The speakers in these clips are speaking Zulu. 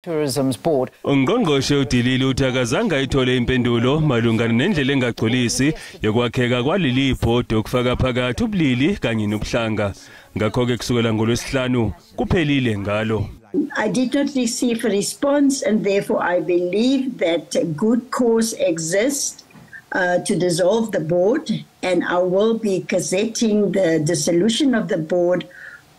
Tourism's board. Ungqongqoshe uDe Lille uthi akazange ayithole impendulo malungana nendlela engagculisi yokwakheka kwaleli bhodi okufaka phakathi ubulili kanye nobuhlanga. Ngakho-ke kusukela ngolwesihlanu kuphelile ngalo. I did not receive a response, and therefore I believe that good cause exists to dissolve the board, and I will be gazetting the dissolution of the board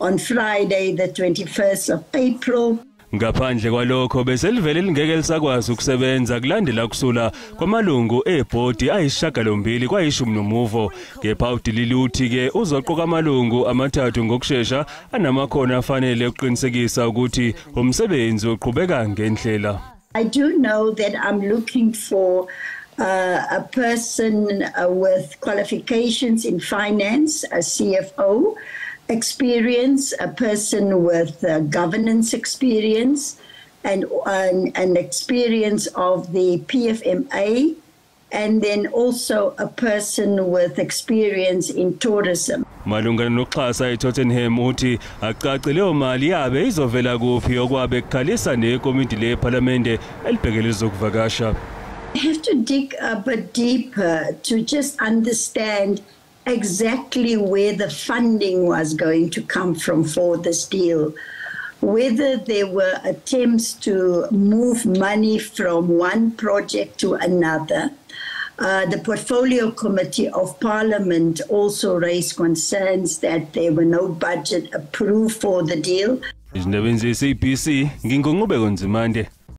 on Friday, the 21st of April. Ngaphandle kwalokho beselivele lingeke lisakwazi ukusebenza kulandela kusula kwamalungu ebhodi ayisishiyagalombili kwayishumi nomuvo. Kepha uDe Lille uthi-ke uzoqoka amalungu amathathu ngokushesha anamakhono afanele ukuqinisekisa ukuthi umsebenzi uqhubeka ngendlela. I do know that I'm looking for a person with qualifications in finance, a CFO experience, a person with governance experience, and an experience of the PFMA, and then also a person with experience in tourism. Malungana nokuxhasa iTottenham uthi akucaci leyo mali yabe izovela kuphi okwabe kukhalisa nekomiti lephalamende elibhekele ezokuvakasha. I have to dig a bit deeper to just understand exactly where the funding was going to come from for this deal. Whether there were attempts to move money from one project to another. The Portfolio Committee of Parliament also raised concerns that there were no budget approved for the deal. Izindabeni ze-SABC nginguNqubeko Nzimande.